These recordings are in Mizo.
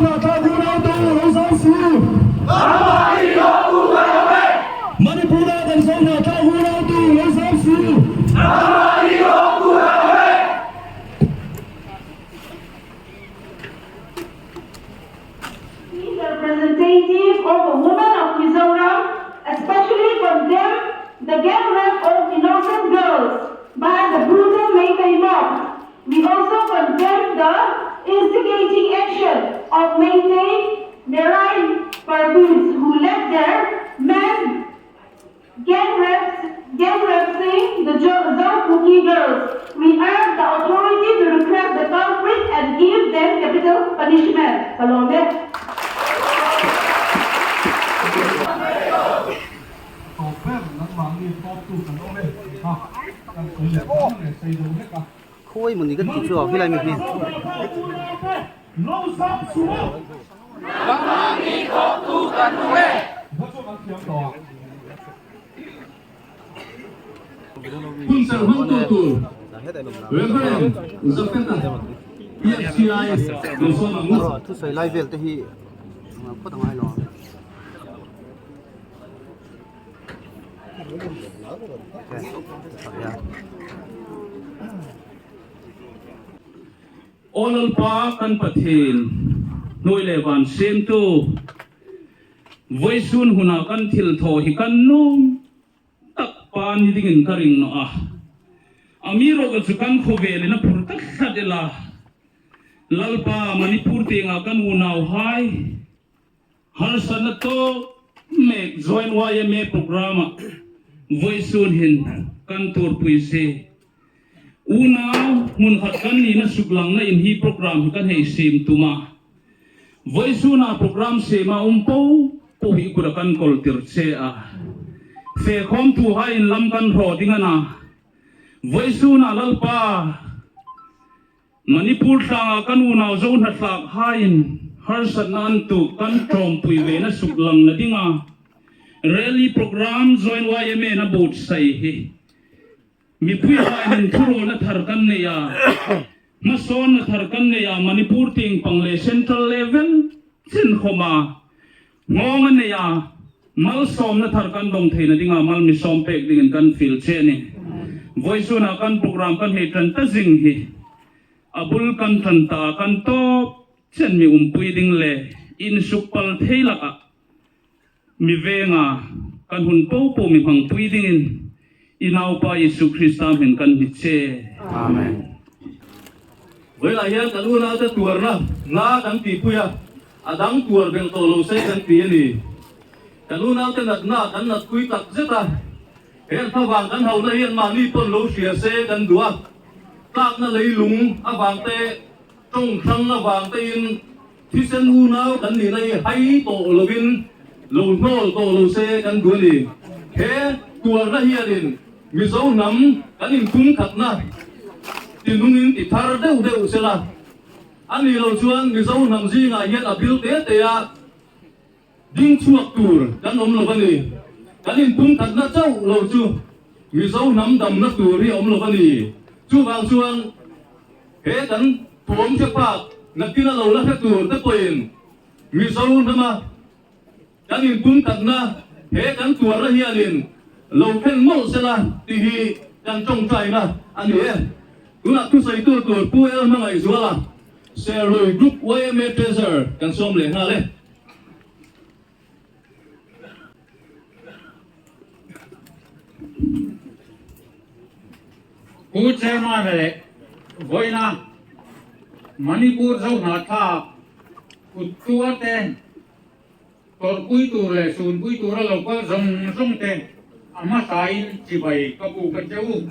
Zohnahthlak unau te u lo zau su. Manipur-a kan Zohnahthlak unau te u lo zau su. The representative of the women of Mizoram especially condemn the gang rape of innocent girls by the brutal Meitei mob. We also condemn the instigating action of Meitei Merai Parvez who led their men gang rapes, gang raping the Zo girls. We urge the authority to request the culprit and give them capital punishment. Palome. Khawi mawni kan tih chu a helai mi hi. Thusawi lai vel te hi phawt a ngai lo ang. Aw Lalpa kan Pathian, hnuai leh van siamtu, vawisun hunah kan thil thaw hi kan num tak pa ni dingin ka ring nawh a, a mi rawh chu kan khawvelin a phur tlat tlat ila, Lalpa Manipur tengah kan unau hai. Harsatna tawk mek Join YMA Programme-ah vawisun hin kan turpui si. Unau hmun khat kan nihna suk langna in hi programme hi kan hei sim tum a. Vawisunah programme sema awm po pawh hi kut a kan kawl tir che a. Fehkhawm thu ha in lam kan hraw ding a na. Vawisunah Lalpa. Manipur tlangah kan unau zo hnathlak haiin harsatna an tuk kan tlawmpui ve na suk lang na ding a, Rally Programme Join YMA na buatsaih hi mipui hain in thurawlna thar kan nei a, hmasawnna thar kan nei a, Manipur tingpang leh Central level chen khawm a, nghawng a nei a, malsawmna thar kan dawng thei na ding a, mal mi sawm pek dingin kan feel che a ni. Vawichhunah kan program kan hei tan ta zing hi a bul kan tan ta kan tawp chen mi umpui ding leh insuk pal thei lakah mi venga kan hun po po mi hmangpui dingin i naupa Isu Krista hming kan hmi che. Amen. Vawilah hian kan unaute tuarna na kan tihpui a, a dang tuar belh tawh lo se kan ti a ni. Kan unaute natna kan natpui tak zet a, heng thlavang kan hauhna hian mahni pawn lo hria se kan duh a, tlakna leilung avangte, tawng hrang avangtein thisen unau kan nihna hi hai tawh lovin lo hnawl tawh lo se kan duh a ni. He tuarna hianin Mizo hnam kan inpumkhatna tinungin ti thar deuh deuh sela, a nih loh chuan Mizo hnam zingah hian a bil te te a ding chhuak tur kan awm lo a ni. Kan inpumkhatna chauh lo chu Mizo hnam damna tur hi a awm lo a ni. Chuvang chuan he kan thuam hre pak nakin a lo la hre tur te pawhin Mizo hnama Kan inpumkhatna he kan tuarna hianin lo thlen mawlh sela tih hi kan tawngtaina a ni e. Tunah thusawitu tur Pu El Hmangaihzuala, Serlui Group yma Treasurer kan sawm leh nghal e. Pu Chairman leh vawiina Manipur Zohnahthlak kut tuarte Tawrhpui tur leh sunpui tura lo kal zawng zawng te a hmasain chibai ka buk a che u.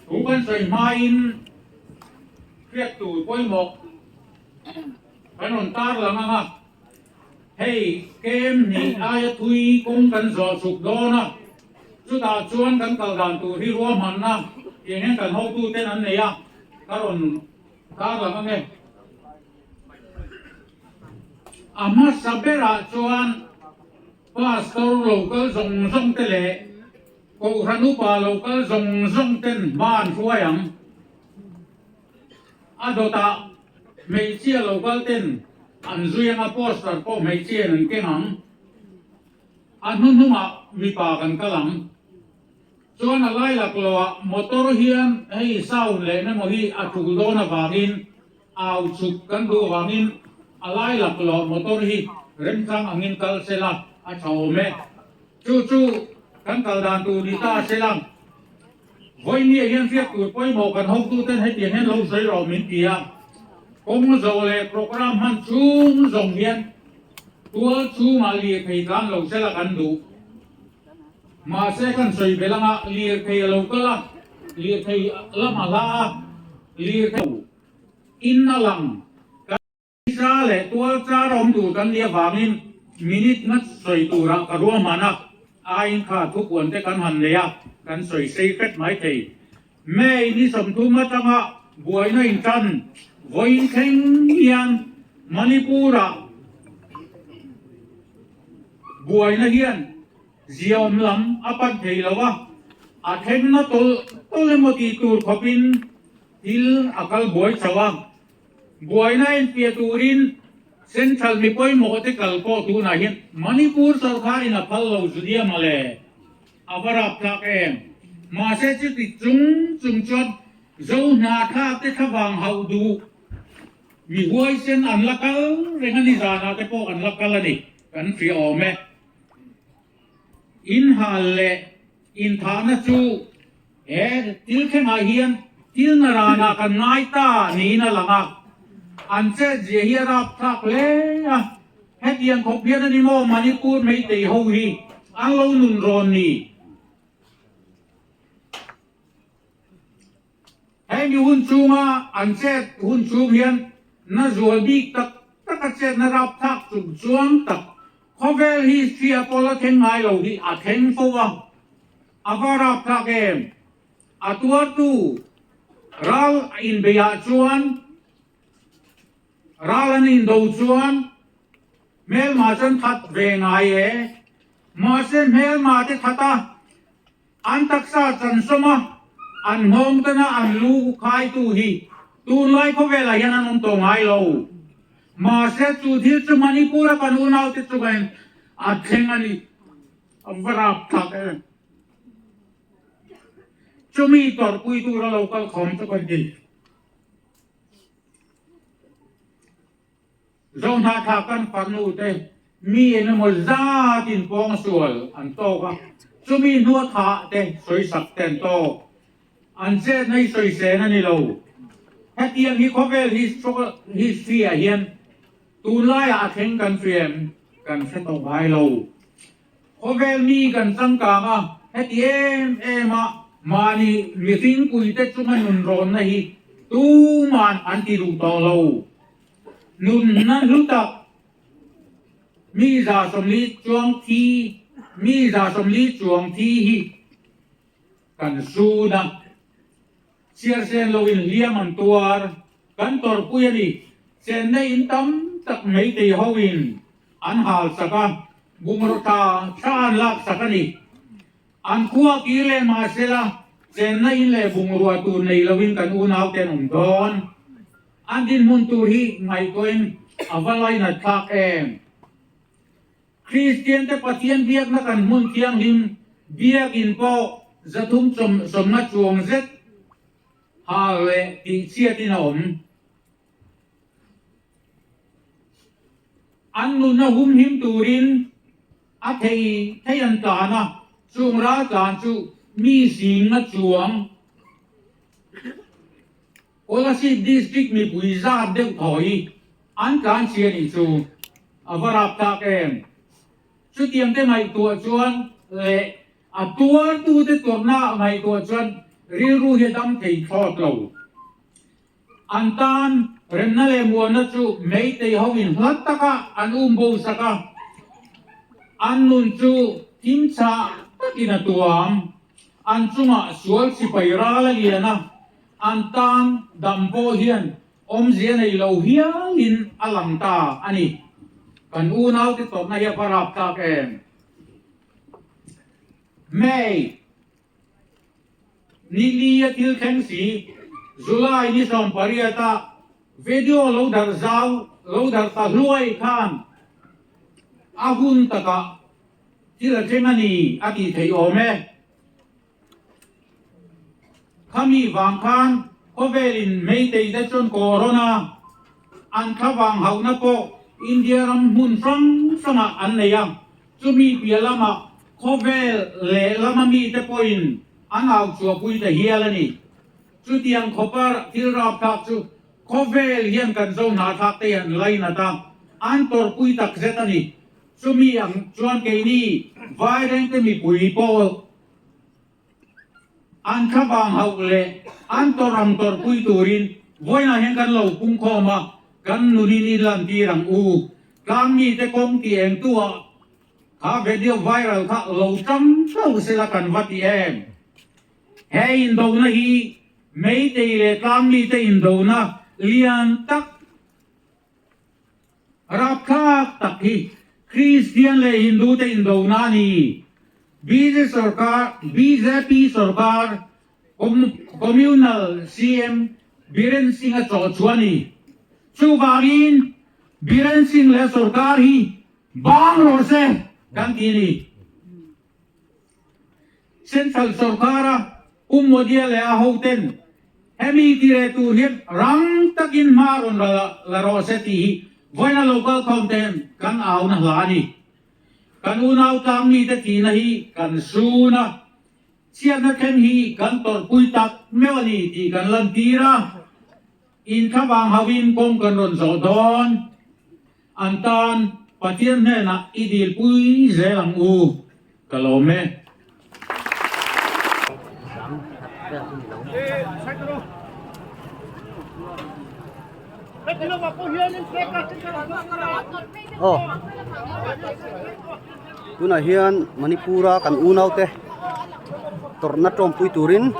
Thu kan sawi hmain hriat tur pawimawh kan rawn tar lang ang a, hei kem hnih aia thui kawng kan zawh chhuk dawn a, chutah chuan kan kal dan tur hi ruahmanna tiang hian kan hotuten an nei a, ka rawn tar lang ang e. A hmasa berah chuan Pastor lo kal zawng zawng te leh Kohhran upa lo kal zawng zawng ten hma an hruai ang. A dawtah hmeichhia lo kal ten an zui anga poster pawh hmeichhiain an keng ang. A hnuhnungah mipa kan kal ang. Chuan a lai laklawhah motor hian hei sound leh emaw hi a tul dawn avangin au chuk kan duh avangin a lai laklawh motor hi remchang angin kal sela a tha awm e. Chu chu kan kal dan tur ni ta sela. Vawinia hian hriat tur pawimawh kan hotuten hetiang hian lo sawi rawh min ti a, kawng zawh leh programme hman chung zawng hian tual chhungah lirthei tlan lo sela kan duh. Mahse kan sawi belh anga lirthei a lo kal a, lirthei lam a hla a, lirthei in a lang. Sa leh tual char awm tur kan nih avangin minute ngat sawi turah ka ruahman a, aiin kha thupuan te kan han nei a, kan sawi sei hret mai thei. May ni 30 atanga buaina intan vawiin thleng hian Manipur-ah buaina hian ziaawm lam a pan thei lo a, a thlengna tawlh tawlh emaw tih tur khawpin thil a kal buai chho a. Buaina enfiah turin Central mi pawimawh te kal pawh tunah hian Manipur sorkar in a phal lo Judia mawle a va rap tlak em. Mahse chuti chung chung chuan Zo hnathlak te thlavang hauh duh mi huaisen an la kal reng a ni zanah te pawh an la kal a ni kan hria awm e. Inhal leh inthahna chu He thil thlengah hian thil naranah kan ngai ta niin a lang a, an chetzia hi a rapthlak hle a, hetiang khawp hian a ni maw Manipur Meitei ho hi an lo nun rawn ni? Hemi hun chhunga an chet hun chhung hian na zual bik tak tak a chetna rapthlak chung chuang tak khawvel history a pawla thleng ngai lo hi a thleng fo a. A va rapthlak em? A tuartu ral a inbeiah chuan, ral an indo chuan hmelma chuan that ve ngai e. Mahse hmelma te that a, an taksa chansawm a, an nghawng tana an lu khaitu hi tunlai khawvelah hian an awm tawh ngai lo. Mahse chu thil chu Manipur-a kan unaute chungah a thleng a ni. A va rap thlak em. Chumi tawrhpui tura lo kal khawm chu kan ti. Zohnahthlak kan farnu te mi eng emaw zatin pawngsual an tawk a, chumi hnua thah te sawisak te an tawk. An chetna hi sawisên a ni lo. Hetiang hi khawvel history-ah hian Tunlaiah a thleng kan hria em? Kan hre tawh ngai lo. Khawvel mi kan changkang a, heti em em a mahni mihring puite chunga nun rawnna hi tuman an ti duh tawh lo. Nunna hlu tak mi 140 chuang thi mi 140 chuang thi hi kan sun a. Chhiarsen loin hliam an tuar, kan tawrhpui a ni. Chenna in tam tak Meitei hoin an hal sak a, bungraw tha tha an lak sak a ni. An khua kir leh mahsela chenna in leh bungrua tur nei loin kan unaute an awm dawn. An dinhmun tur hi ngaihtuahin a va lainat thlak em? Kristiante Pathian biakna kan hmun thianghlim biakin pawh 300 sawmnga chuang zet hal leh tihchhiatin a awm. An nunna humhim turin a thei thei an tlan a, chung ral tlan chu mi zinga chuang Kolasib District mipui zat deuh thaw hi an tlan chhia nih chu a va rap thlak em? Chutiang te ngaihtuah chuan leh a tuartute tuarna ngaihtuah chuan rilru hi a dam thei thlawt lo. An tan remna leh muanna chu Meitei ho in hla taka an um bo sak a, an nun chu thim chhah takin a tuam. An chungah sual sipai ral a lian a, An tan dam pawh hian awmzia nei lo hialin a lang ta a ni. Kan unaute tawpna hi a va rap tlak em? May ni li a thil thleng si, July ni 18 a video lo darh zau. lo darh ta hluai khan a hun takah thil a thleng a ni a tih theih awm e. Khami vang khan khawvelin Meitei te chuan Corona an thlavang hauhna pawh India ram hmun hrang hrangah an nei a, chumi piah lamah khawvel lehlama mite pawhin an au chhuahpui ta hial a ni. Chutiang khawpa thil rapthlak chu khawvel hian kan zo hnahthlak te hian lainat a, an tawrhpui takzet a ni. Chumi ang chuan keini Vairengte mipui pawh An thlavang hauh leh an tawrh ang tawrhpui turin vawiinah hian kan lo pungkhawm a, kan nunin i lantir ang u. Tlangmite kawng ti eng tuah kha video viral kha lo tang hlauh sela kan va ti em? He indona hi Meitei leh tlangmite indona lian tak Rapthlak tak hi Kristian leh Hindu te indona a ni. BJ sorkar, bjp sorkar, Communal CM Biren Singh a chawh chu a ni. Chuvangin Biren Singh leh sorkar hi bang rawh se kan ti a ni. Central sorkara Pu Modia leh a hoten hemi ti leh tur hian rang takin hma rawn la rawh se tih hi vawiina local khawmten kan auna hla a ni. Kan unau tlang mite thihna hi kan sun a, chhiatna thleng hi kan tawrhpui tak meuh a ni tih kan lantir a, inthlavang hauhin kawng kan rawn zawh dawn. An tan Pathian hnenah i dilpui zel ang u, ka lawm e. Aw tunah hian Manipur-a kan unaute tawrhna tawmpui turin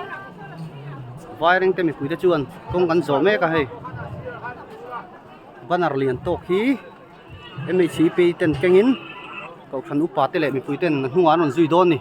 vairengte mipuite chuan kawng an zawh mek a hei. Banner lian tawk hi MHCP ten kengin kohhran upa te leh mipui ten a hnungah an rawn zui dawn a ni.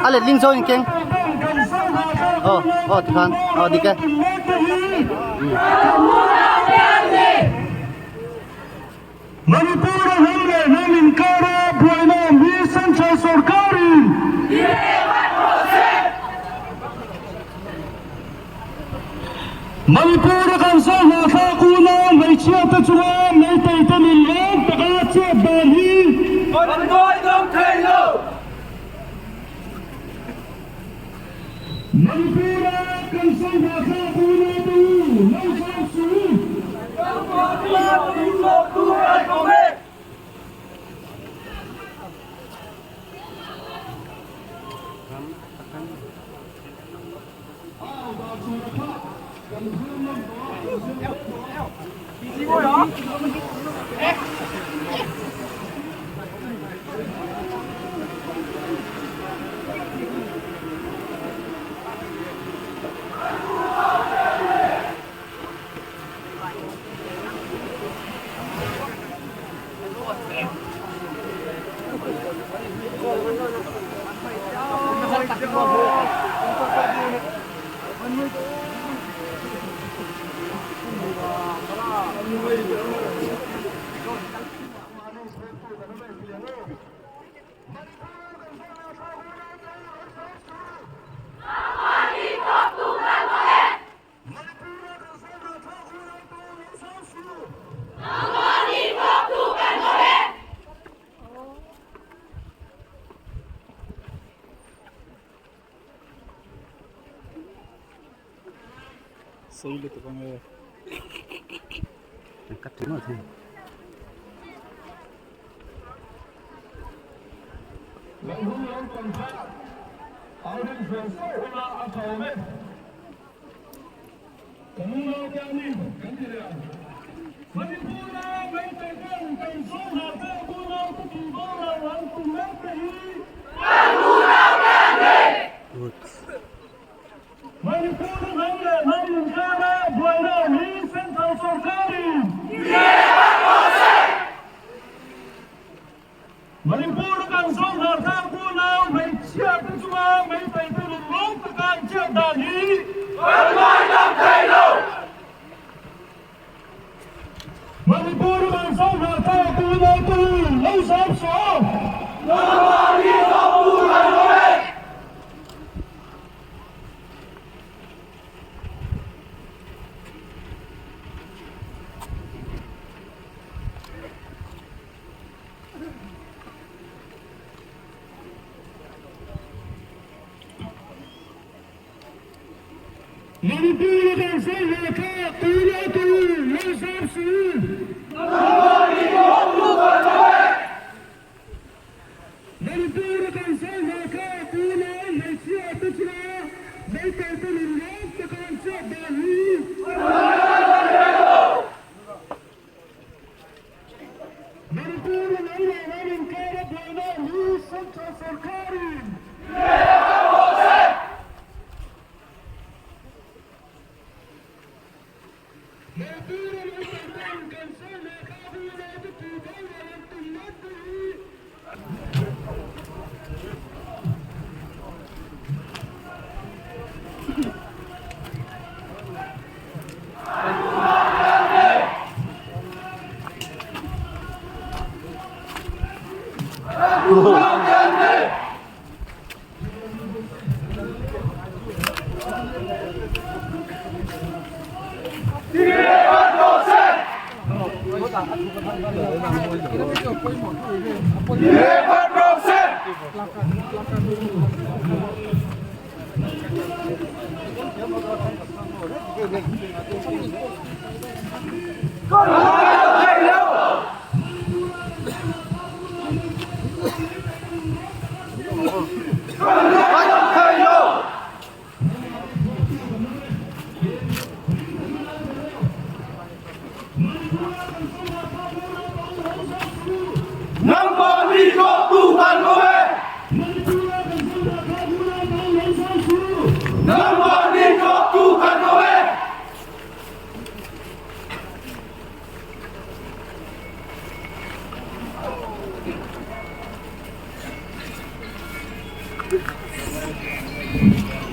A letling zawk in keng aw aw tikhan aw dik e. Manipur a ram leh ram inkara buaina awm hi Central sorkarin Manipur a kan sawhhlawh thlak unau hmeichhia te chunga Meitei te nun lawm taka chet dan hi Kan ngawi ngam thei lo. Manipur a kan sawhhlawh thlak unau te u lo zau suh u. Sei lutuk ang e. Ka ti ngawt hei. Manipur kan zo hna tlang unau hmeichhia te chunga meitei te nun rawng taka an chiat dan hi kan ngaidam thei lo. Manipur kan zo hna tlang unau te u lo zam suh. Nangmahni zawk tur an awm e. Manipur kan zo hna tlang unau te u lo zam suh. Nangmahni zawk tur an awm e. Manipur kan zo hna tlang unau hmeichhia te chunga meitei te nun rawng taka an chiat dan hi Manipur lo leh ram inkara buaina hi Central sorkarin Manipur a meitei ten kan zo hna tlang unau te tih boral an tum mek te hi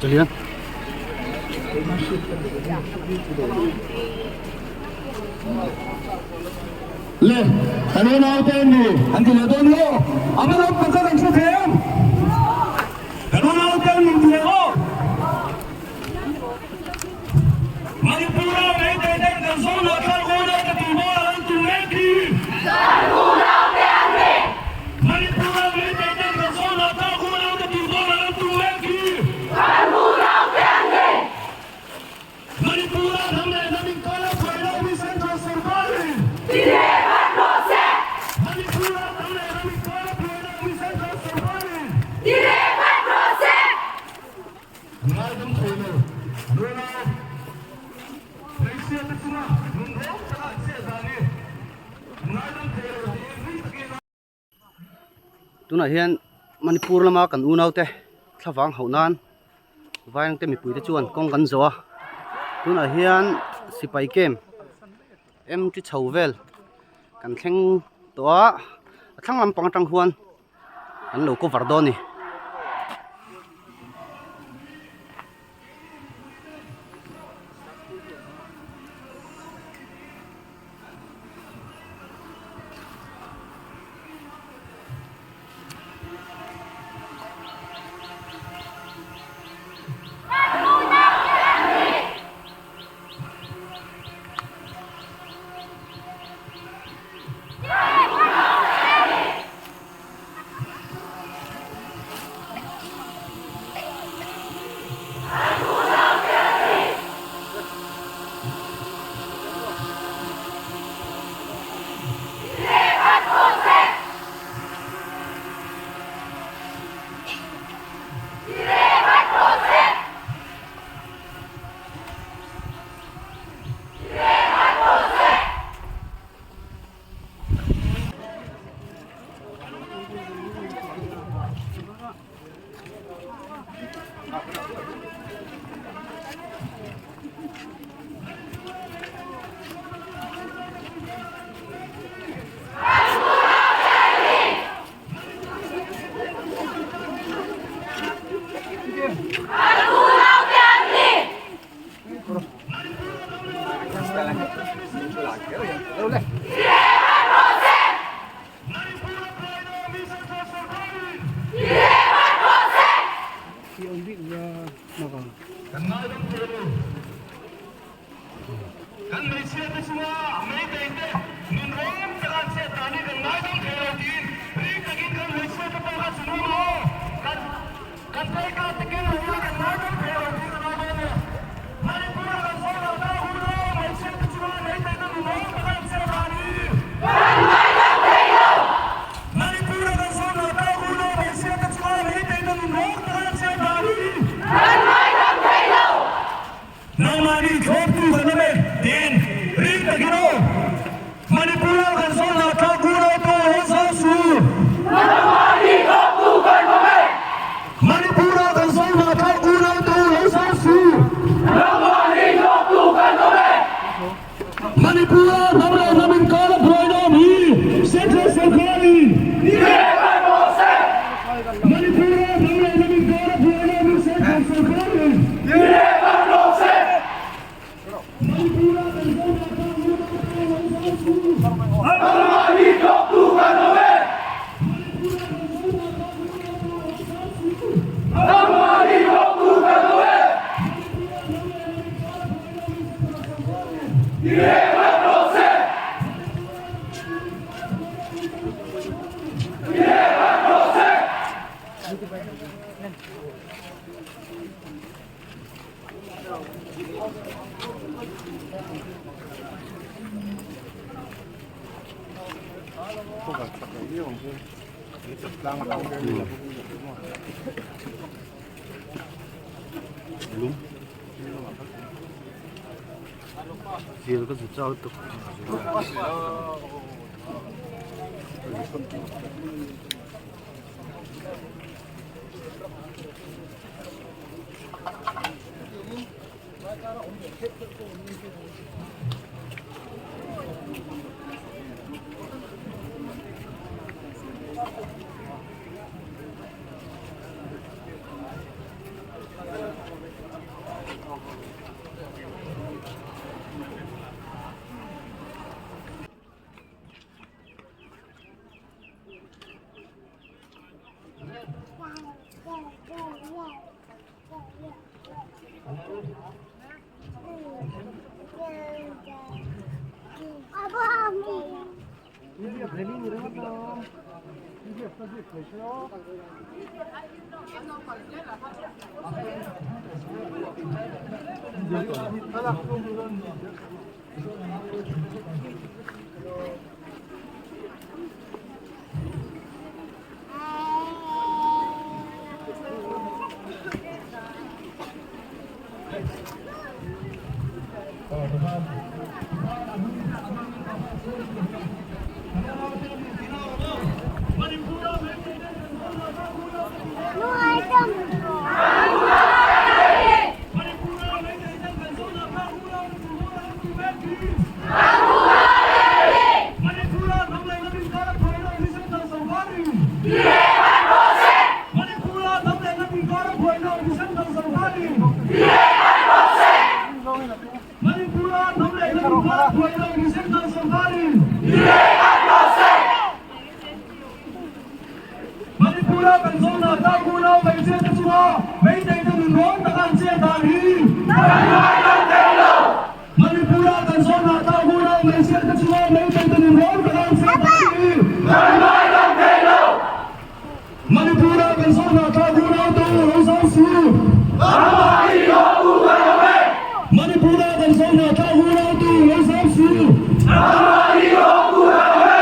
Chalian. Le, kan unau te ni, an ti leh dawn lo. A va lam pakhat an hre thei em? Kan unau te ni ti leh aw. Manipur-a Meitei ten kan zo lah thar unau te tih bawlah an tum mek hi. Kan unau te an ni. Manipur-a Meitei ten kan zo lah thar unau te tih bawlah an tum mek hi. Kan unau te an ni. Manipur-a hnam leh hnam inkara buaina hi Central sorkarin. Ti leh vat rawh se. Manipur-a hnam leh hnam inkara buaina hi Central sorkarin. Ti leh vat rawh se. Ngaidam thei lo nula hmeichhia te chunga nun rawng taka an chet dan hi ngaidam thei lo tiin ring takin a. Tunah hian Manipur lama kan unaute thlavang hauh nan Vairengte mipuite chuan kawng kan zawh a, tunah hian sipai camp MT chho vel kan thleng tawh a, a thlang lampang atang huan an lo cover dawn a ni. Kan ngaidam thei lo. Kan hmeichhia te chunga meitei te nun rawng taka an chet dan hi kan ngaidam thei lo tiin ring takin kan hmeichhia te pawh kha chunga maw kan kan paikar te keng lo ila kan ngaidam thei lo tiin an au dawn a. Manipur a kan sawi lo ta hun lo hmeichhia te chunga meitei te nun rawng taka an chet dan hi kan ngaidam thei lo. Manipur a kan sawi lo ta hun lo hmeichhia te chunga meitei te nun rawng taka an chet dan hi kan ngaidam thei lo. Nangmahni thlawptu kan awm e tiin ring takin aw Manipur-a kan sawn ah thlak unau tu ho zau su. Nangmahni thlawptu kan awm e. Manipur-a kan sawn ah thlak unau tu ho zau su. Nangmahni thlawptu kan awm e. Manipur-a hnam leh hnam inkar a buaina awm hi Central Sarkar-in Tireh kan rawh se. Manipur-a hnam leh hnam inkar a buaina awm hi Central Sarkar-in Tireh kan rawh se. Manipur-a kan zohna tan unau te lo zau su. Nangmahni thlawptu kan awm e. Manipur-a kan zohna tan unau te lo zau su. Nangmahni thlawptu kan awm e. Tireh kan rawh se. Tireh kan rawh se. Zial ka zu chau tuk. Manipur-a kan zawnah tlak unau hmeichhia te chunga meitei te nun rawng taka an chet dan hi Kan ngaidam thei lo. Manipur-a kan zawnah tlak unau hmeichhia te chunga meitei te nun rawng taka an chet dan hi Kan ngaidam thei lo. Manipur-a kan zawnah tlak unau te u lo zau su. Nangmahni hlawhtu kan awm e. Manipur-a kan zawnah tlak unau te u lo zau su. Nangmahni hlawhtu kan awm e.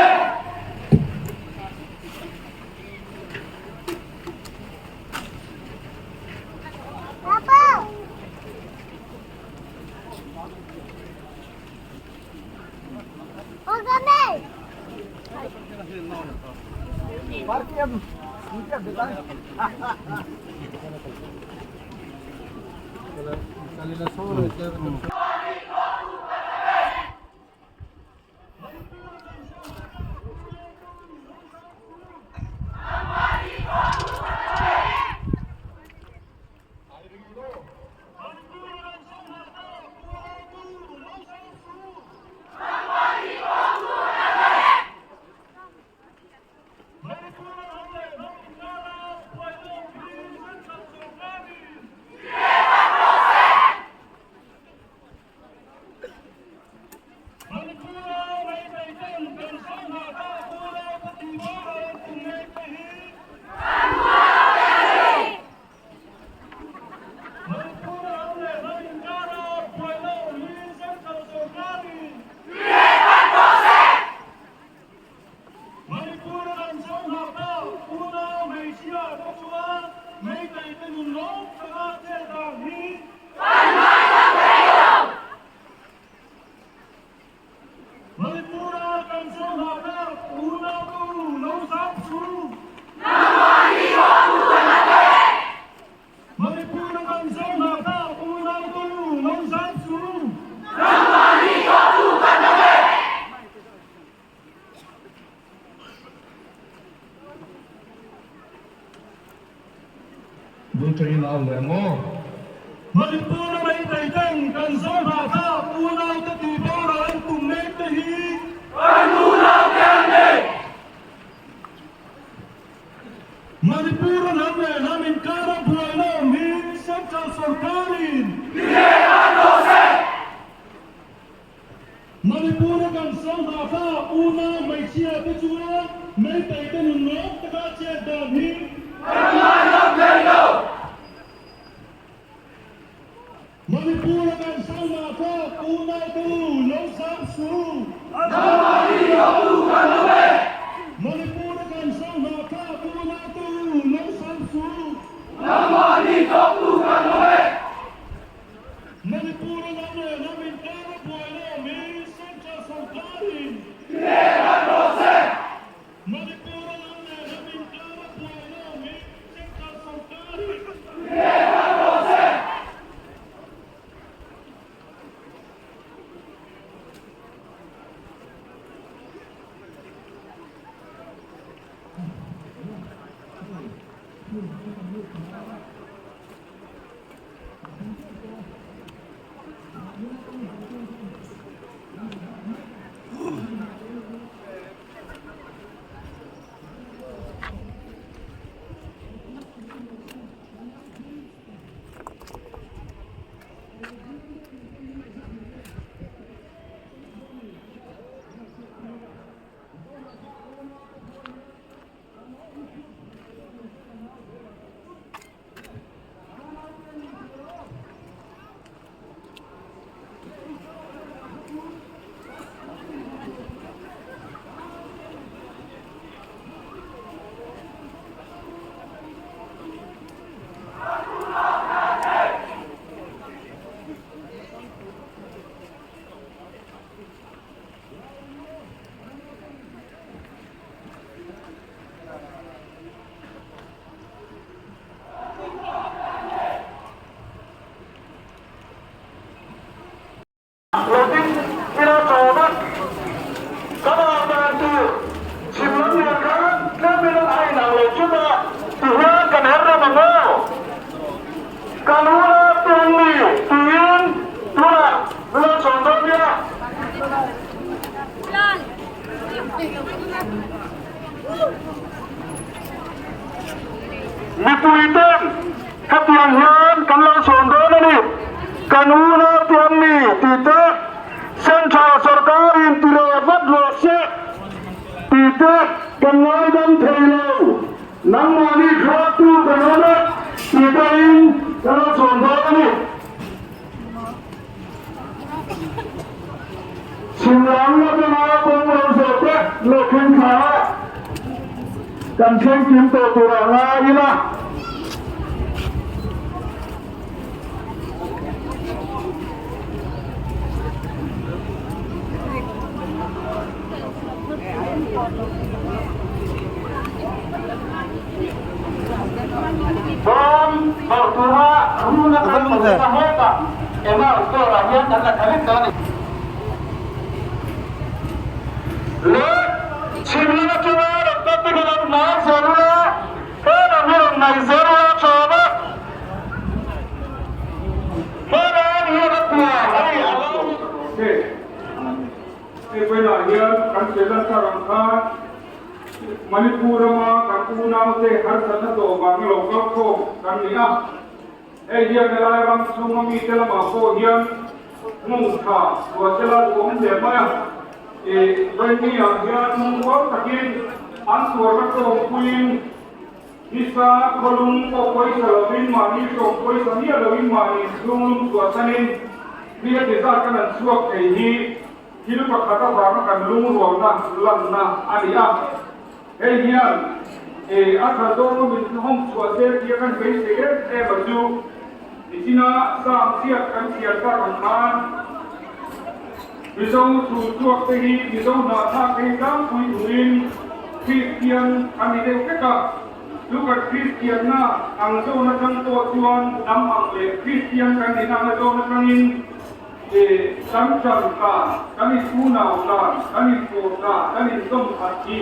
Bul tangin au leh ang aw. Manipur a meitei ten kan zo hnahtlak unaute tih boral an tum mek te hi Kan unaute an ni! Manipur a hnam leh hnam inkara buaina awm hi Central sorkarin Tiheh an rawh se! Manipur a kan zo hnahtlak unau hmeichhia te chunga meitei te nun rawng taka chet dan hi Kan ngaidam thei lo! Manipur a kan sauna thlak unaute u lo zam su. Nangmahni hlawhtu kan awm e. Manipur a kan sauna thlak unaute u lo zam su. Nangmahni hlawhtu kan awm e. Manipur a lam leh ram inkar a buaina awm hi Central sorkarin. Tiheh kan rawh se. Manipur a lam leh ram inkar a buaina awm hi Central sorkarin. Tiheh kan rawh se. Lo ding ila chawm a, kan au dan tur chhim lam nen khan tlem in a inang lo chut a, tihian kan her rem ang aw. Kan unau te an ni tiin tunah min lo chawm dawn nia. Mipui ten hetiang hian kan lo chhawn dawn a ni. Kan unau te an ni tih te, Central sorkarin ti leh vat rawh se tih te kan ngaidam thei lo. Nangmahni thluaktu kan awm e tih pawhin kan lo chhawn dawn a ni. Chhim lam atanga kawng lo zawh te leh thleng thla a kan thleng kim tawh turah ngai ila. Bawm bawh tura rul a kal tawh na hetah Emau store ah hian kan la tha vek dawn a ni. Leh chhim lam atanga rawn kal te kha lo hnai zel ula, he lam hi rawn nai zel ula tawp a. He lam hi a kual a ni a lo. Hei vawiinah hian kan sawi lan tak ang khan Manipur rama kan unaute harsatna tawh vanga lo kal khawm kan ni a. Hei hian helai ram chhunga mite lamah pawh hian hmun tha ruahsela duhawm hle mai a. Ih, vawiinniah hian lungrual takin an tuarna tawngpuiin nisa khawlung pawh pawisa lovin mahni hlawm pawisa miah loin mahni chhunglum chhuahsanin mi a ti zat kan an chhuak thei hi thil pakhat avanga kan lungrualna lanna a ni a. Hei hian a tha zawng a min hawng chhuah se tia kan beisei em em a chu nichina Sam chiah kan chhiar tak ang khan Mizo thu chhuak te hi Mizo hnahthlak te hi tlangpui turin Kristian an ni deuh vek a. Chu kan Kristianna ang zawn atang pawh chuan hnam ang leh Kristian kan nihna ang zawn atangin kan tan dan, kan inunau dan, kan inpawh dan, kan inzawm khat hi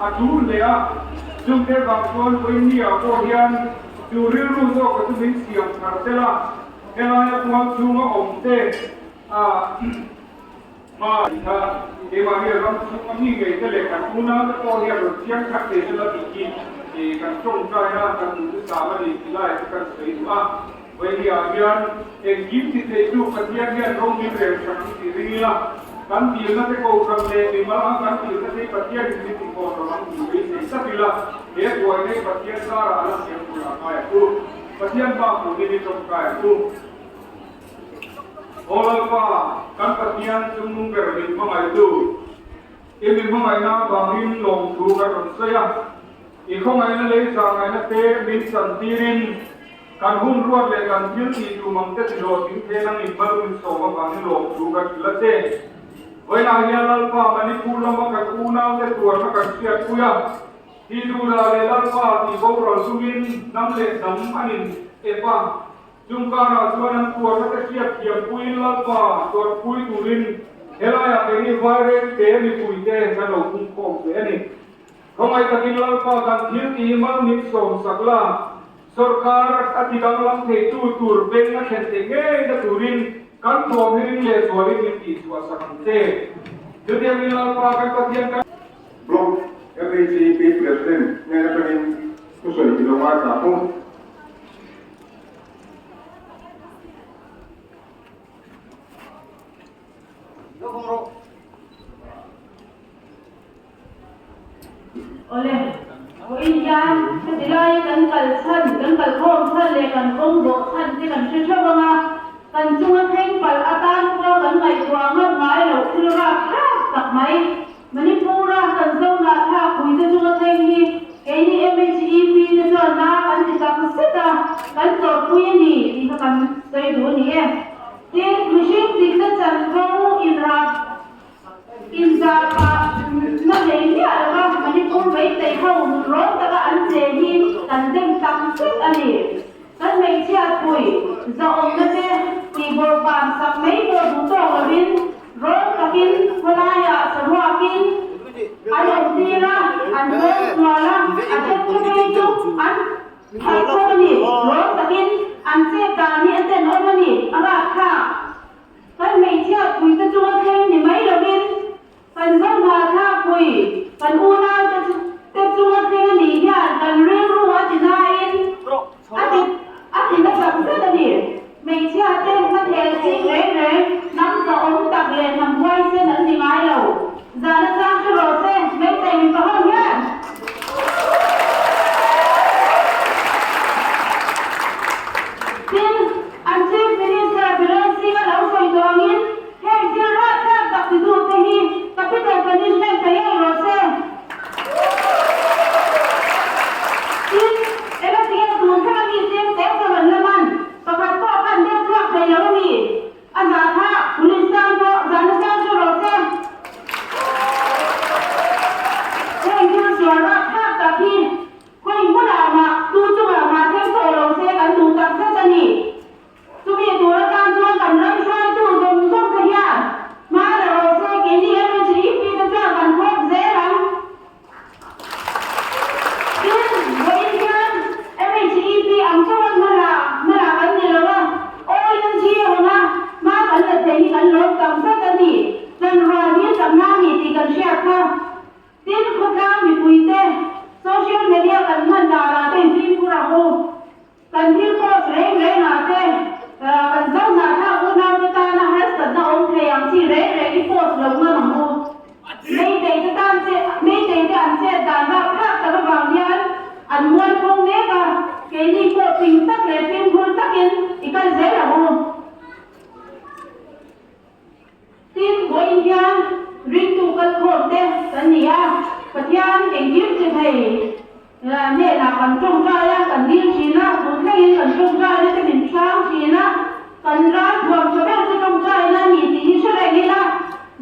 a tul hle a. Chungte vang chuan vawiinniah pawh hian. Chu rilru zawk kha chu min siam thar tel a, helaia tual chhunga awm te ah hma tih kha keimah hian ram chhunga mi ngei te leh kan unau te pawh hian rawn chiang thar thei se la tih hi kan tawngtai a, kan duhthusam a ni tih laiah chu kan sawi duh a. Vawiah hian engkim ti theitu Pathian hian ro min rel sak hi tih ring ila, kan dilna te kohhran leh mimal ang kan dilna te hi Pathianin min ti khawm lo ang tih beisei tlat ila, he buaina hi Pathian zarah a la siam tur a ngai ang u. Pathian bak turin i tawngtai ang u. Aw Lalpa, kan Pathian chungnung ber min hmangaihtu, i mi hmangaihna avangin lawmthu kan rawn sawi a, i khawngaihna lei zahngaihna te min chantirin, Kan hun ruat leh kan thil tih tum ang te tihlawh ding thei nang in mal min sawm avangin lawmthu kan hrilh a che. Vawiinah hian Lalpa Manipur lama kan unau te tuarna kan hriatpui a, thi duhdah leh Lalpa tih boral chungin hnam leh hnam an in ep a, chung karah chuan an tuarna te hriat thiampuiin Lalpa tuarpui turin helaiah keini vairengte mipuite kan lo pungkhawm ve a ni. Khawngaih takin Lalpa kan thil tih mal min sawm sak la, Sawrkar a ti danglam theitu tur beng a thlen theih ngei na turin kan thawm hi ring leh zualin min tihchhuah sak ang che. Chutiangin Lalpa kan Pathian kan. Block MHEP President hnen atangin thusawi i lo ngaithla ang u. Awle, vawiin hian heti laia kan kal chhan, kan kal khawm chhan leh kan kawng zawh chhan te kan hre theuh ang a, kan chunga thleng palh atan pawh kan ngaihtuah ngam ngai loh thil rap thlak tak mai. Manipur-a kan zohnah thlak puite chunga thleng hi keini MHEP te chuan na kan ti tak zet a, kan tawrhpui a ni tih kha kan sawi duh a ni e. Tin, mihring dikna chanvo inrap Inzahpah na nei miah lova Manipur Meitei ho rawn taka an che hi kan dem tak zet a ni. Kan hmeichhia pui zahawmna te tihbawrhban sak mai pawh duh tawk lovin rawn takin khawlaiah saruakin an awm tir a, an rawn sual a, a then chu phei chu an that bawk a ni. Rawn takin an chet dan hi a tenawm a ni, a rakthlak. Kan hmeichhia puite chunga thleng ni mai lovin kan zohnahthlak pui, kan unaute te chunga thleng a nih hian kan rilru a ti nain a ti a ti na tak zet a ni. Hmeichhia te hmathel ching reng reng hnam zahawm tak leh hnam huaisen an ni ngai lo. Zan atang hre rawh se, Meitei mipa ho hian! Tin, an Chief Minister Biren Singh a lo sawi tawh angin heng thil rapthlak tak titute hi capital punishment pe ngei rawh se. Tin, eng tinge tun thleng ami tlem te chuan an la man pakhat pawh khan deuh chhuak thei lo a ni. A zah kha police tan pawh zahna chang chu rawh se. Heng thil sual rapthlak tak hi Khawi hmunah mah tu chungah mah thleng tawh lo se kan duh tak zet a ni. Chumi tur atan chuan kan ram hruaitu zawng zawng te hian hma la rawh se keini MHEP te chuan kan thlawp zel ang. Tin, vawiin hian MHEP ang chauhan hma la hma la kan ni lo a, ONG hawnga hma kan la thei hi kan lawm tak zet a ni. Chanrual hi chakna a ni tih kan hriat kha. Tin, khawtlang mipuite social media kan hman danah te fimkhur ang u. Kan thil post reng rengah te kan zohnah thlak unaute tana harsatna awm thei ang chi reng reng i post lo ngam ang u. Meitei te tan che Meitei te an chet dan rapthlak tak avang hian an mualpho mek a, keini pawh fing tak leh fimkhur takin i kal zel ang u. Tin, vawiin hian ringtu kalkhawm te kan ni a, Pathian engkim che thei hnenah kan tawngtai a, kan dil thin a, tun thlengin kan tawngtaina te min hrang thin a, kan ral thuam tha ber chu tawngtaina a ni tih hi hre reng ila,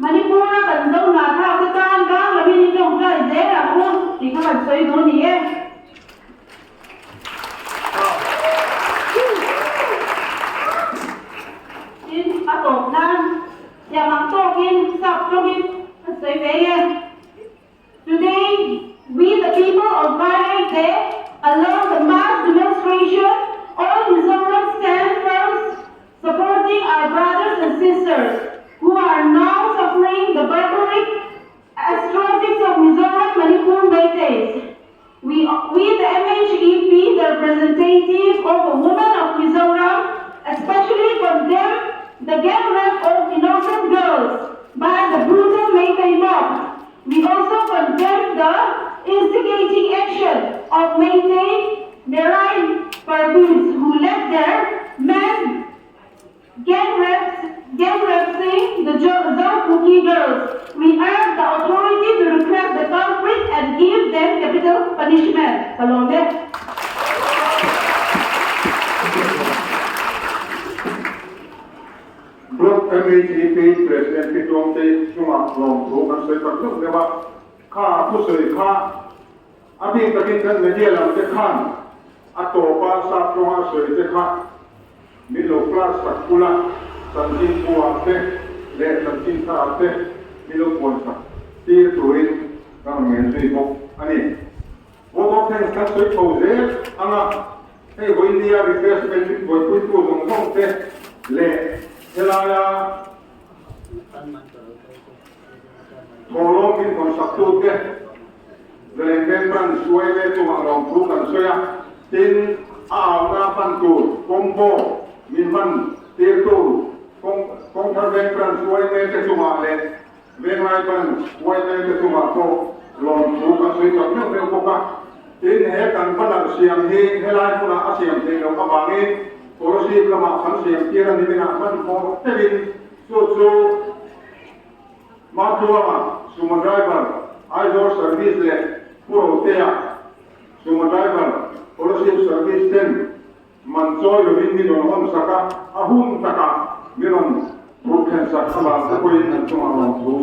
Manipur-a kan zo hnahthlak te tan rang lovin i tawngtai zel ang u tih kha kan sawi duh a ni e. Tin, a tawp nan tiang ang tawkin sap tawngin a sawi ve nge. Today, we the people of Vairengte along the mass demonstration. Meiteis. We, we the MHEP, the representative of the women of Mizoram, especially condemn the gang rape of innocent girls by the brutal Meitei mob. We also condemn the instigating action of Meitei Merai Parvez who led their men gang rapes, gang raping the Zo girls. We urge the authority to request the culprit and give them capital punishment. Palombe. Block MHEP President Pi Tluangtei chungah lawmthu kan sawi tak meuh meuh a, kha thusawi kha a bik takin kan media lam te khan a tawpa sap tawnga sawi te kha min lo class sak kul a, chanchin bu ah te leh chanchin thar ah te min lo puan sak tir turin ka rawn ngen zui bawk a ni. Vote of thanks kan sawi chho zel ang a, hei vawinia refreshment min buaipuitu zawng zawng te leh helaia thawhlawm min hawn saktu te Zalengveng Branch yma chungah lawmthu kan sawi a, tin a auna hman tur combo min hman tirtu Kawngtharveng Branch yma te chungah leh Venglai Branch yma te chungah pawh lawmthu kan sawi tak meuh meuh bawk a. Tin, he kan banner siam hi helai hmunah a siam theih loh avangin Kolasib lamah kan siam tir a ni minah hmanhmawh deuhin chu chu Matluanga Sumo Driver Aizawl Service leh Pu Rotea Sumo Driver Kolasib Service ten Man chawi lovin mi rawn hawn sak a, a hun takah mi rawn phurh thlen sak avang te pawhin an chungah lawmthu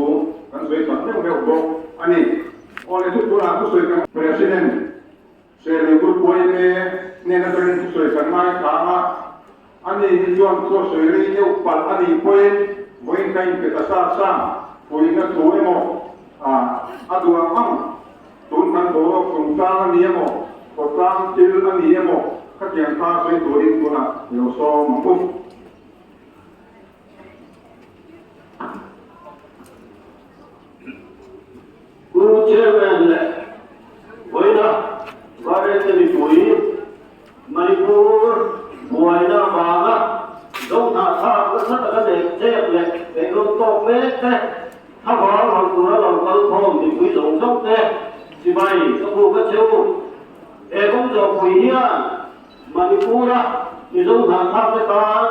kan sawi tak meuh meuh bawk a ni. Aw le chu tunah thusawi kan President Serlui Group yma hnen atangin thusawi kan ngaithlang a, ani hi chuan thu a sawi rei deuh palh a nih pawhin vawiin ka inpe ta sa sa, puihna thu emaw a duh ang ang Tun kan boruak chungchang a ni emaw, khawtlang thil a ni emaw, khatiang kha sawi turin tunah i lo sawm ang u. Pu Chairman leh vawiina Vairengte mipui Manipur buaina avanga Zohnahthlak nasa taka nek chep leh beihrawn tawk mek te Thlavang hauh tura lo kal khawm mipui zawng zawng te chibai ka buk a che u. He kawng zawhpui hian Manipur-a Mizo hnahthlak te tan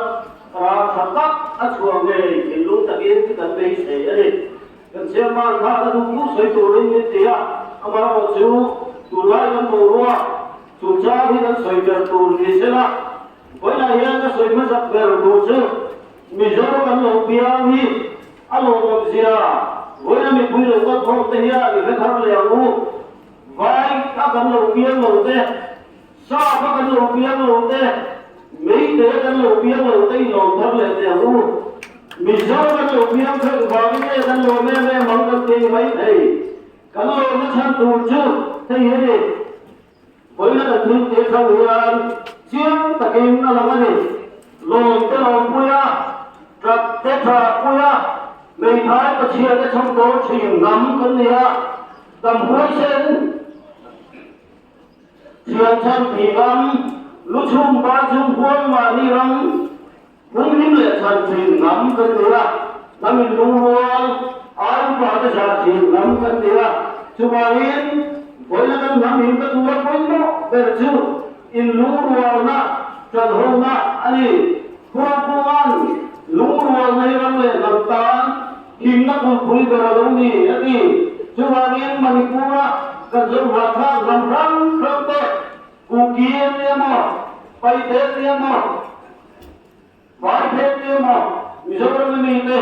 rah tha tak a chhuah ngei thinlung takin kan beisei a ni. Kan chairman kha ka duh duh sawi turin min ti a, amaherawh chu tunlai kan boruak chungchang hi kan sawi ber tur ni sela, vawiinah hian ka sawi hmasak ber tur chu Mizo kan lo piang hi A lawmawm zia, vawiina mipui lo kal khawm te hian i hre thar leh ang u. Vai a kan lo piang lo te, sap a kan lo piang lo te, meite a kan lo piang lo te i lawm thar leh teh ang u. Mizo kan lo piang theih vangin nge kan lawm em em ang kan ti mai thei. Kan lawmna chhan tur chu hei hi a ni. Vawiina kan thil tih atang hian chiang takin a lang a ni. Lawm te lawm pui a, tap te tha pui a, hmeithai pachhia te chhawm dawn thin hnam kan ni a, dam huaisen thian chhan thih ram, lu chhung ba chung huang mahni ram, Hung hlim leh chhan thin hnam kan ni a, hnam inlungrual, ai upa te zah thin hnam kan ni a. Chuvangin, vawiina kan hnam him ka tura pawimawh ber chu inlungrualna, ṭanhona a ni. Khuangpuan lungrualna hi ram leh hnam tan himna kulhpui ber a lo ni, a ti. Chuvangin, Manipur-a kan zohnahthlak hnam hrang hrang te, Kuki an ni emaw, Paite an ni emaw, Vai phek te emaw Mizoram a mi te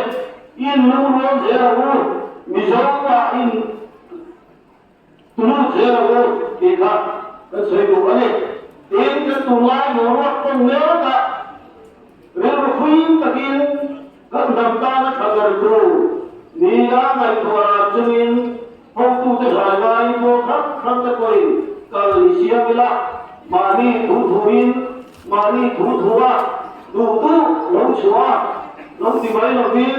i in lungrual zel ang u, Mizo ah in tlut zel ang u tih kha kan sawi duh a ni. Tin, kan tunlai boruak tawng mek ah rilru fim takin kan hnam tana tha ber tur nia ngaihtuah ran chungin hotute zai laiin pawl hrang hrang te pawhin kal i siam ila, mahni thu thuin Mahni thu thua duh duh lo chhuah a, lo ti mai lovin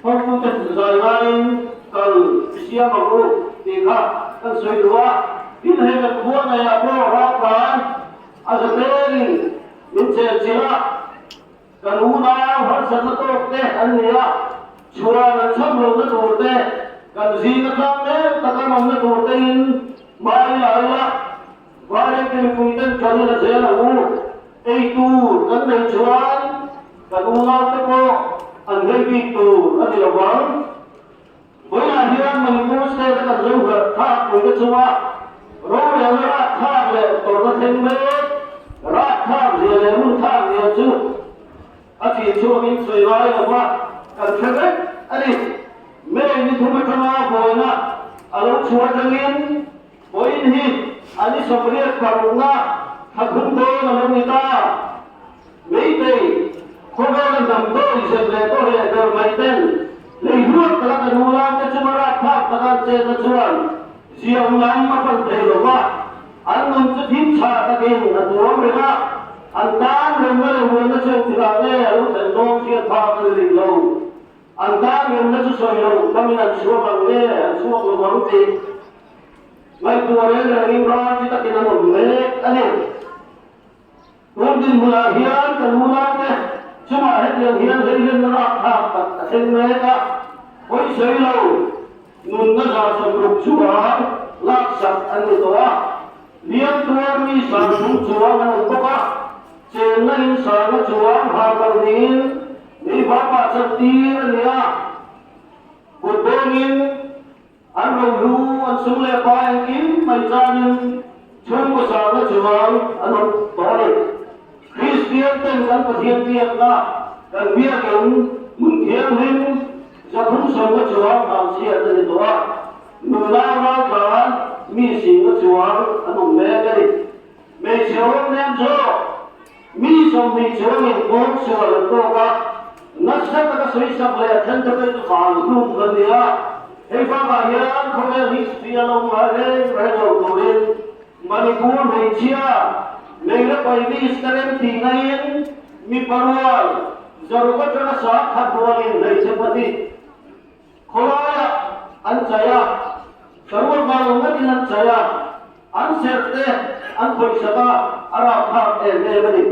hotute zai laiin kal i siam ang u. tih kha kan sawi duh a. Tin, hei kan khua ngeiah pawh raltlan a zaterin min chenchilh a. Kan unau harsatna tawk te an ni a, chhuan an chham lohna tur te, kan zinga tlang mek taka nawmna tur tein hmai la ila, Vairengte mipui ten kan la zel ang u. Ei tur kan nei chuan kan unau te pawh an vei bik tur a ni lo vang. Vawiinah hian Manipur state a kan zo hlawh thlak puite chunga rorelna rat thlak leh tawrhna thleng mek rat thlak zia leh run thlak zia chu a chin chhuakin sawi ngai lo va kan hre vek a ni. May ni thum atanga buaina a lo chhuah atangin vawiin hi a ni 86na thla thum dawn a lo ni ta. Meitei, khawvela hnam dawi zet leh daw leh ber mai ten lei hluat taka kan unaute chunga rapthlak taka an chetna chuan ziam lam a pan thei lo va, an nun chu thim chhah takin a tuam reng a, an tan remna leh huaina chu engtikah nge a lo thlen dawn hriat phak a ni rih lo. An tan remna chu sawi lo kamin an chhuak ang nge an chhuak lo vang tih ngaihtuah reng rengin ral chi takin an awm mek a ni. Tun dinhmunah hian kan unaute chungah hetiang hian hleilenna rakthlak tak a thleng mek a, hawi sawi lo nunna 60 chuang laksak an ni tawh a, hliam tuar mi 30 chuang an awm bawk a, chenna in sanga chuang harlo niin mi vapah chantir a ni a, kut bawngin An rohlu, an sum leh pa engkim mai chanin chhungkaw sangna chuang an awm tawh a ni. Kristian ten kan Pathian biakna kan biakin hmun thianghlim 300 sawmna chuang hangchhiat a ni tawh a, nunau raltlan mi singna chuang an awm mek a ni. Hmeichhe awm nem zawk mi 20 chuangin kawng sual an tawk a, nasa taka sawisak leh a then te pawh chu hal hlum an ni a. Hei bakah hian khawvel history a lo ngai reng reng lo turin Manipur hmeichhia Meira Paivis te rem tih naiin mipa rual 600 atanga 1000 rualin hmeichhe pahnih Khawlaiah an chai a, saruak vang ngatin an chai a, an serh te an khawihsak a, a rapthlak em em a ni.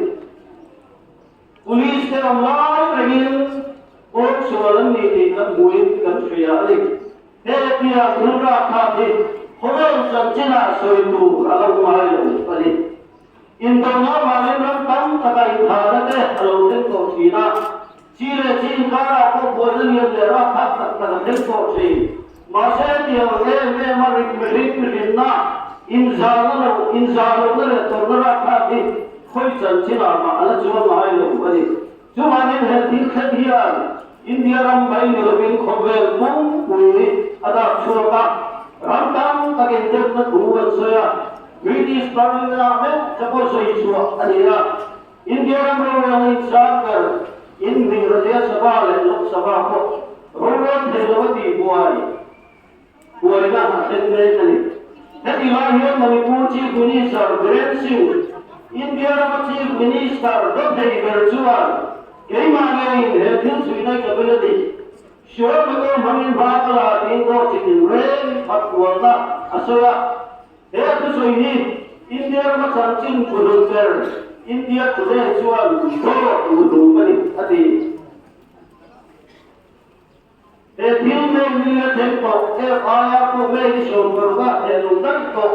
Police te awm lai rengin kawngsual an ni tih kan hmuin kan hria a ni. Hetia thil rapthlak hi khawvel chanchinah sawi tur a lo ngai lo a ni. Indona vangin ram tam taka inthahna te a lo thleng tawh thin a, chi leh chi inkarah pawh buaina lian leh rapthlak tak tak a thleng tawh thin. Mahse, tiang em em a rik mihring mihrinna, inzahna lo, inzah lohna leh tawrhna rapthlak hi khawi chanchinah mah a la chuang ngai lo a ni. Chuvangin he thil thlen hian India ram mai ni lovin khawvel pumpui a dak chhuak a, ram tam takin deuhna thu an sawi a, British Parliament-ah meuh te pawh sawi chhuah a ni a. India ram rorelna inchang ber inhming Rajya Sabha leh Lok Sabha pawh rorel thei lo a tih buai buaina a thlen mek a ni. Heti lai hian Manipur Chief Minister Biren Singh, India rama Chief Minister dawthei ber chuan keimah ngeiin he thil chhuina i ka bel a ti. Sual motor hmangin hma ka la tiin dawt chi tin reng phat kualna a sawi a. He a thusawi hi India rama chanchin thuhlun ber India Today chuan dawt lutuk a ni a ti. He thil May ni a thleng tawh, FIR pawh May ni 16 ah thehluh daih tawh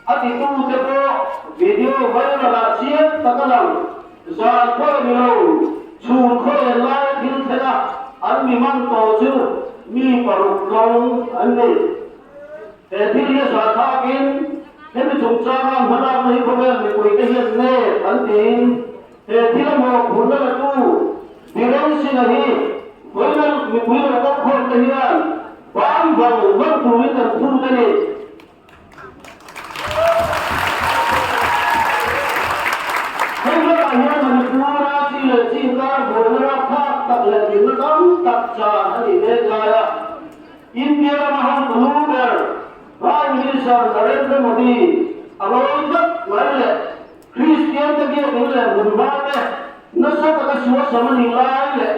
a titute pawh video viral ah chiang tak a lang. Zan pawh ni lo, chhun khaw en laia thil thlen a an mi man tawh chu mi paruk lawng an ni. He thil hi a zahthlakin hemi chungchanga hmalakna hi khawvel mipuite hian nep an tiin he thil a mawhphurhna latu Biren Singh-a hi vawiin mipui lo kal khawm te hian ban vang vang turin kan phut a ni. Hei bakah hian Manipur-a chi leh chi inkar buaina rapthlak tak leh nunna tam tak chan a nih mek lai a. India rama hotu lu ber Prime Minister Narendra Modi a ngawi tlat mai leh Kristian te biakin leh hmunhma te nasa taka suasam a nih lai leh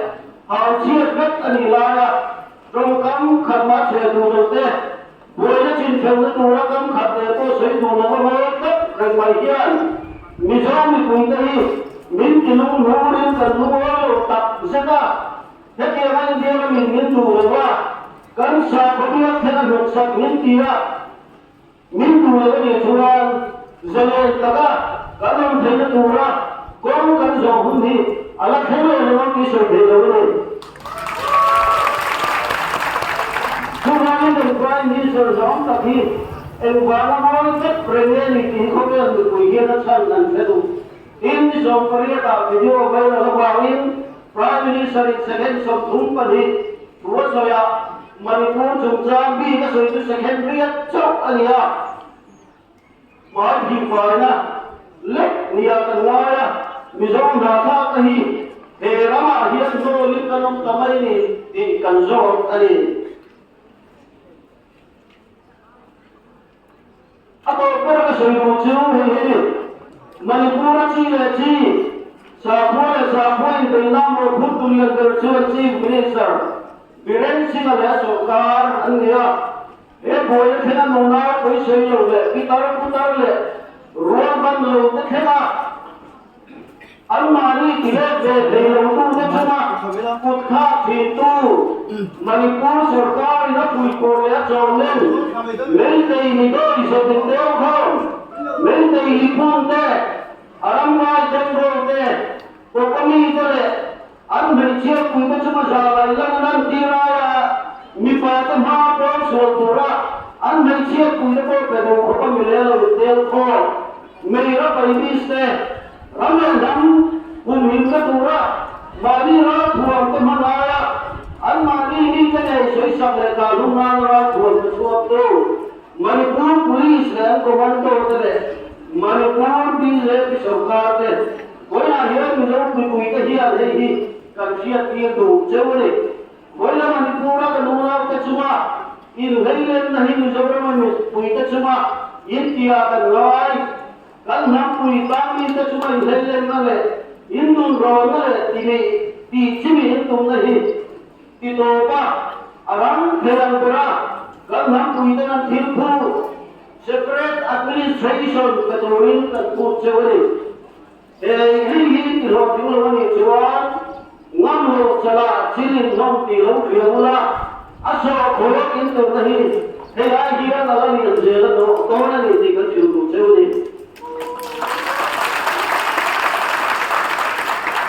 hauchhiat vek a nih laia tawngkam khat mah chhe duh lo te. Buaina chinfelna tura kam khat leh pawh sawi duh lo a ngawi tlat reng mai hian Mizo mipuite hi min ti lunghnûrin kan lungawi lo tak zet a. Hetianga India ramin min duh lo a, kan sakhaw biak thlen a hnawksak min ti a. Min duh lo a nih chuan zalen taka kan awm theihna tura kawng kan zawh hun hi a la thleng lo lo ang tih sawi theih lo a ni. Chuvangin kan Prime Minister zawng tak hi engvanga mawi tlat reng nge ni tih hi khawvel mipui hian a chhan an hre duh. Tin, ni 18 ah video viral avangin Prime Minister in second 32 thu a sawi a, Manipur chungchang bik a sawi chu second riat chauh a ni a, hmai hihfaina lek nia kan ngai a, Mizo hnathlak te hi he ramah hian hnawlin kan awm ta mai ni tih kan zawt a ni. A tawp ber ka sawi duh chu hei hi ni, Manipur-a chi leh chi, sakhua leh sakhua inbeihna mawhphurtu lian ber chuan Chief Minister Biren Singh-a leh a sawrkar an ni a. He buaina thlenga nunau pawisawi lo leh pitar putar leh rualban lo te thlenga Anmahni tilet ve thei lo tute chunga kut thlak thintu Manipur sorkarin a puihpawh leh a chawmlen Meitei mi dawi zawtin deuh kho Meitei lipum te, a ramngai temrawl te, Pawpami te leh an hmeichhia puite chunga zalai lan an antir aia mipa te hma pawn sual tura an hmeichhia puite pawh pe duh khawpa milel lo intel kho Meira Paibis te ram leh hnam humhimna tura mahni ralthuam te hman aia anmahni mite ngei sawisak leh kahlum nana ralthuam te chhuaktu Manipur Police leh an commando te leh Manipur BJP sorkar te vawiinah hian Mizo puipuite hian hei hi kan hriattir duh cheu a ni. Vawiina Manipur-a kan unaute chunga inhleilenna hi Mizorama mipuite chunga intiah kan ngai. Kan hnampui tlangmite chunga inhleilenna leh indunrawnna leh timi tih chimi intumna hi ti tawp a, a ram thei ang bera kan hnampuiten an thil phu separate administration pe turin kan phut cheu a ni. Hei hei hi ti hlawhtling lo a nih chuan ngam lo chalah thil in hlawm tih lo hria ula, a sawh khawlawk in turna hi hei ai hian a la lian zel a dawn a ni tih kan hrilh duh cheu a ni.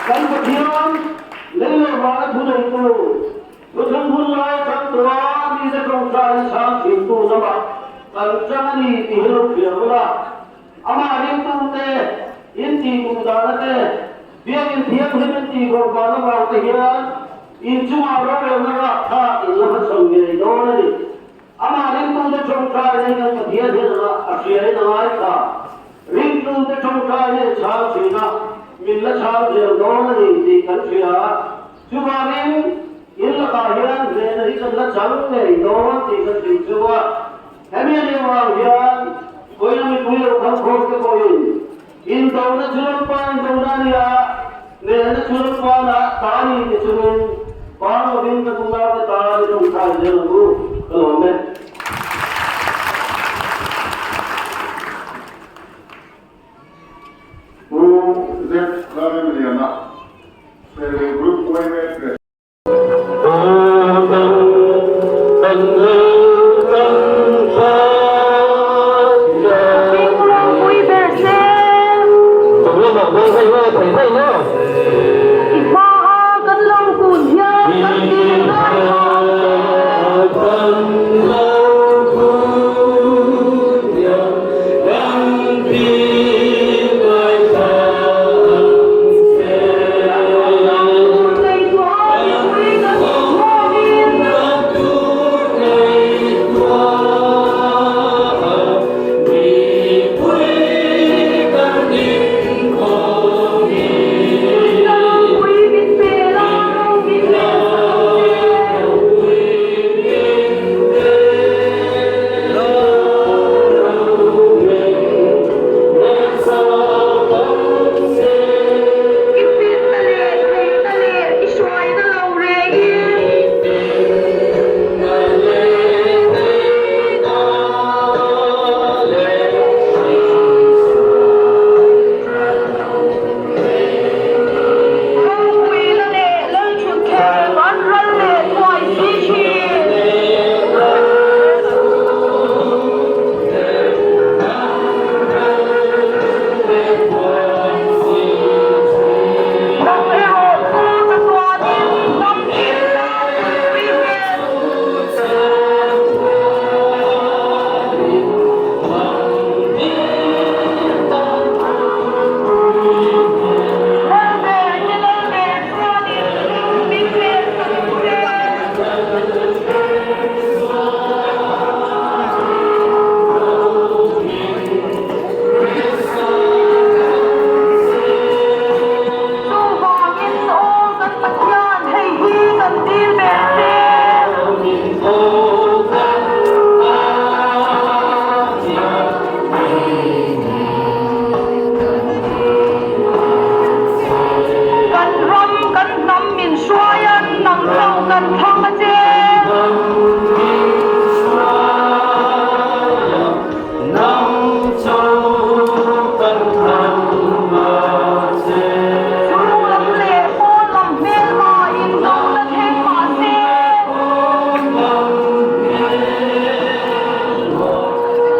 Kan Pathian lei leh vana thu neitu, thuthlung hun lai chang tura mite tawngtai na chhang thintu lamah kan chang a ni tih hi lo hria ula, Amah ringtute in tih duh dahna te, biakinn thianghlim in tih bawrhban avang te hian inchungah rorelna rakthlak in la hmachhawn ngei dawn a ni. Amah ringtute tawngtaina hi kan Pathian hian a hriain a ngaithla. Ringtute tawngtaina in chhang thin a, min la chhang zel dawn a ni tih kan hria. Chuvangin in lakah hian hnehna hi kan la chang ngei dawn tih kan hrilh chu a. Hemi a nih avang hian Koina mipui lo kal khawm te pawhin indona chu Lalpa indona a ni a, nehna chu Lalpa na ta a ni ti chungin par lovin ka tum naute tan i tawngtai zel ang u, ka lawm e. Pu Z. Lalremliana, Serlei Group yma President. I hmaah kan lo kun hian kan dil ngai kha.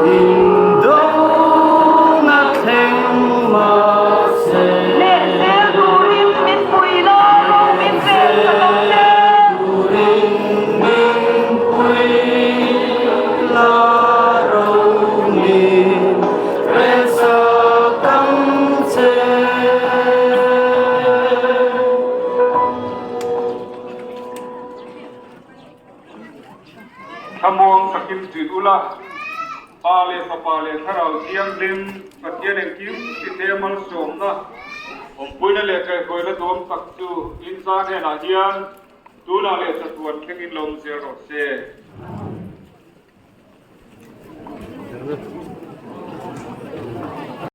Indona thleng mahse. Leh zel turin min pui la, ro min rel sak ang che. Turin min pui la, ro min rel sak ang che. Thlamuang takin zin ula, Pa leh Fapa leh Thlarau Thianghlim Pathian engkim tite malsawmna, awmpuina leh kaihhruaina duam tak chu inza hnenah hian tunah leh chatuan thlengin lo awm zel rawh se.